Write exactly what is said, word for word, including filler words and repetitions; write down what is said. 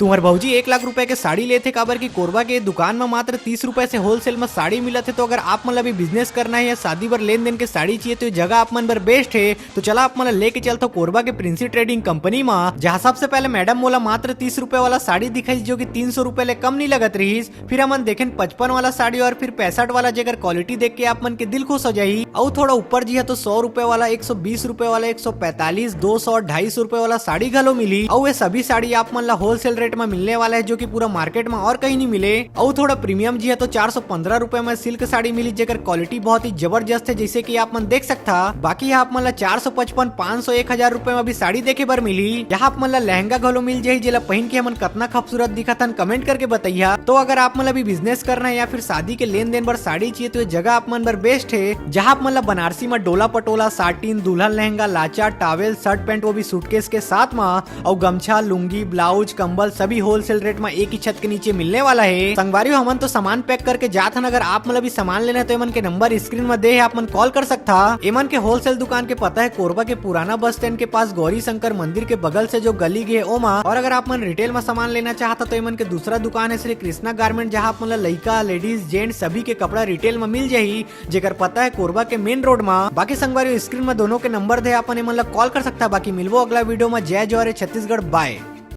तुम्हर भौजी एक लाख रुपए के साड़ी लेथे, काबर कि कोरबा के दुकान म मात्र तीस रुपए से होलसेल म साड़ी मिलत हे। तो अगर आप मन ला भी बिजनेस करना हे या शादी बर लेन देन के साड़ी चाहिए, तो ये जगह आप मन बर बेस्ट हे। तो चला आप मन ला लेके चलथो कोरबा के प्रिंसी ट्रेडिंग कंपनी म, जहाँ सबसे पहले मैडम मोला मात्र तीस रुपए वाला साड़ी दिखाई, जो कि तीन सौ रुपए ले कम नहीं लगत रहीस। फिर हमन देखेन पचपन वाला साड़ी और फिर पैंसठ वाला, जेकर क्वालिटी देख के आप मन के दिल खुश हो जाही। अउ थोड़ा ऊपर जिहा तो सौ रुपए वाला, एक सौ बीस रुपए वाला, एक सौ पैंतालीस, दो सौ, ढाई सौ रुपए वाला साड़ी घलो मिली। अउ ये सभी साड़ी आप मन ला होलसेल रेट में मिलने वाला है, जो कि पूरा मार्केट में और कहीं नहीं मिले। अउ थोड़ा प्रीमियम जिहा तो चार सौ पंद्रह रुपए में सिल्क साड़ी मिली, जेकर क्वालिटी बहुत ही जबरदस्त है, जैसे कि आप मन देख सकता। बाकी आप मन ला चार सौ पचपन, पाँच सौ, एक हजार रुपए में भी साड़ी देखे बर मिली। यहाँ आप मन ला लहंगा घलो मिल जाही, जेला पहन के हमन कतना खूबसूरत दिखत हन, कमेंट करके बताइया। तो अगर आप मन ला भी बिजनेस करना है या फिर शादी के लेन देन बर साड़ी चाहिए, तो ये जगह आप मन बर बेस्ट है, जहाँ आप मन ला बनारसी में डोला पटोला, साटिन, दुल्हन लहंगा, लाचा, टॉवेल, शर्ट पैंट, वो भी सूटकेस के साथ में, अउ गमछा, लुंगी, ब्लाउज, कंबल सभी होलसेल रेट में एक ही छत के नीचे मिलने वाला है। संगवारी हो, हमन तो सामान पैक करके जात हन। अगर आप मन ला भी सामान लेना है तो एमन के नंबर स्क्रीन में दे है, आप मन कॉल कर सकता। एमन के होलसेल दुकान के पता है कोरबा के पुराना बस स्टैंड के पास गौरी शंकर मंदिर के बगल से जो गली गे ओमा। और अगर आप मन रिटेल में सामान लेना चाहता तो एमन के दूसरा दुकान है श्री कृष्णा गारमेंट, जहाँ आप मन ला लइका, लेडीज, जेंट्स सभी के कपड़ा रिटेल में मिल जाही, जेकर पता है कोरबा के मेन रोड में। बाकी संगवारी स्क्रीन में दोनों के नंबर दे, आप मन एमन ला कॉल कर सकता। बाकी मिलबो अगला वीडियो में। जय जोहार, छत्तीसगढ़, बाय।